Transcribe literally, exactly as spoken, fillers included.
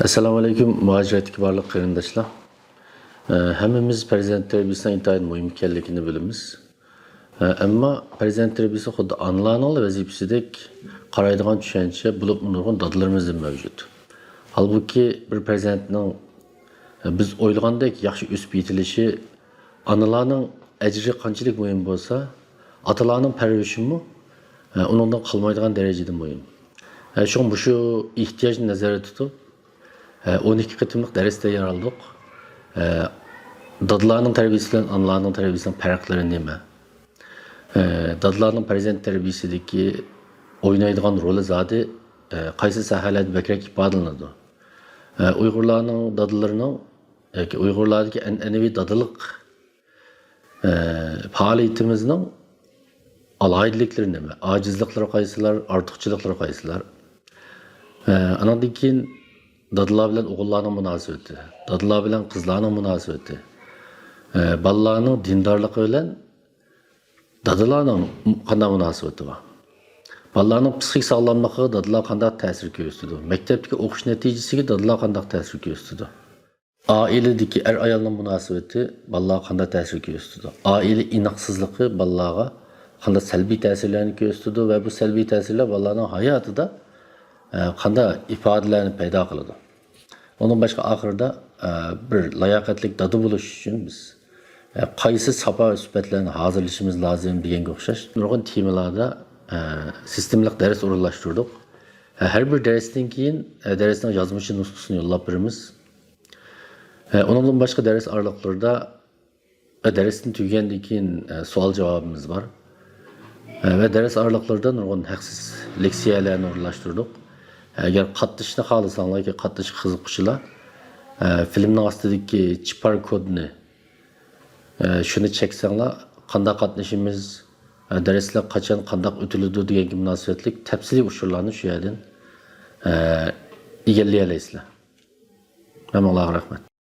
ئەسسالامۇئەلەيكۇم، مۇھاجىرەتتىكى بارلىق قېرىنداشلار. ئە، ھەممىمىز پەرزەنت تەربىيىسىنىڭ ئىنتايىن مۇھىم ئىكەنلىكىنى بىلىمىز. ئە، ئەمما پەرزەنت تەربىيىسى خۇددى ئانىلارنىڭلا ۋەزىپىسىدەك قارايدىغان چۈشەنچە بولۇپمۇ نۇرغۇن دادىلىرىمىزدا مەۋجۇت. ھالبۇكى، بىر پەرزەنتنىڭ، ئە، بىز ئويلىغاندەك ياخشى ئۆسۈپ يېتىلىشى ئانىلارنىڭ ئەجرى قانچىلىك مۇھىم بولسا، ئاتىلارنىڭ پەرۋىشىمۇ، ئە، ئۇنىڭدىن قالمايدىغان دەرىجىدە مۇھىم. ئە، شۇڭا مۇشۇ ئېھتىياجنى نەزەردە تۇتۇپ، ئە، ئون ئىككى قېتىملىق دەرس تەييارلىدۇق. ئە، دادىلارنىڭ تەربىيىسى بىلەن ئانىلارنىڭ تەربىيىسىنىڭ پەرقلىرى نېمە؟ ئە، دادىلارنىڭ پەرزەنت تەربىيىسىدىكى ئوينايدىغان رولى زادى، ئە، قايسى ساھەلەردە بەكرەك ئىپادىلىنىدۇ؟ ئە، ئۇيغۇرلارنىڭ دادىلىرىنىڭ ياكى ئۇيغۇرلاردىكى ئەنئەنىۋى دادىلىق، ئە، پائالىيىتىمىزنىڭ ئالاھىدىلىكلىرى نېمە؟ ئاجىزلىقلىرى قايسىلار؟ ئارتۇقچىلىقلىرى قايسىلار؟ ئە، ئانىڭدىن كېيىن دادىلار بىلەن ئوغۇللارنىڭ مۇناسىۋىتى، دادىلار بىلەن قىزلارنىڭ مۇناسىۋىتى، ئە، بالىلارنىڭ دىندارلىقى بىلەن دادىلارنىڭ قانداق مۇناسىۋىتى بار؟ بالىلارنىڭ پسىخىك ساغلاملىقىغا دادىلار قانداق تەسىر كۆرسىتىدۇ؟ مەكتەپتىكى ئوقۇش نەتىجىسىگە دادىلار قانداق تەسىر كۆرسىتىدۇ؟ ئائىلىدىكى ئەر-ئايالنىڭ مۇناسىۋىتى بالىلارغا قانداق تەسىر كۆرسىتىدۇ؟ ئائىلە ئىناقسىزلىقى بالىلارغا قانداق سەلبىي تەسىرلەرنى كۆرسىتىدۇ ۋە بۇ سەلبىي تەسىرلەر بالىلارنىڭ ھاياتىدا، ئە، قانداق ئىپادىلەرنى پەيدا قىلىدۇ؟ ئۇنىڭ باشقا ئاخىرىدا، ئە، بىر لاياقەتلىك دادا بولۇش ئۈچۈن بىز، ئە، قايسى ساپا سۈپەتلەرنى ھازىرلىشىمىز لازىم دېگەنگە ئوخشاش نۇرغۇن تېمىلاردا، ئە، سىستېمىلىق دەرس ئورۇنلاشتۇردۇق. ئە، ھەر بىر دەرستىن كېيىن، ئە، دەرسنىڭ يازمىچە نۇسخىسىنى يوللاپ بېرىمىز. ئە، ئۇنىڭدىن باشقا دەرس ئارىلىقلىرىدا، ئە، دەرستىن تۈگىگەندىن كېيىن، ئە، سوئال جاۋابىمىز بار. ئە، ۋە دەرس ئارىلىقلىرىدا نۇرغۇن ھەقسىز لېكسىيەلەرنى ئورۇنلاشتۇردۇق. ئەگەر قاتنىشىشنى خالىساڭلار ياكى قاتنىشىشقا قىزىققۇچىلار، ئە، فىلىمنىڭ ئاستىدىكى چىپار كودنى، ئە، شۇنى چەكسەڭلار، قانداق قاتنىشىمىز، ئە، دەرسلەر قاچان، قانداق ئۆتۈلىدۇ دېگەنگە مۇناسىۋەتلىك تەپسىلىي ئۇچۇرلارنى شۇ يەردىن، ئە، ئىگىلىيەلەيسىلەر. ھەممىڭلارغا رەھمەت.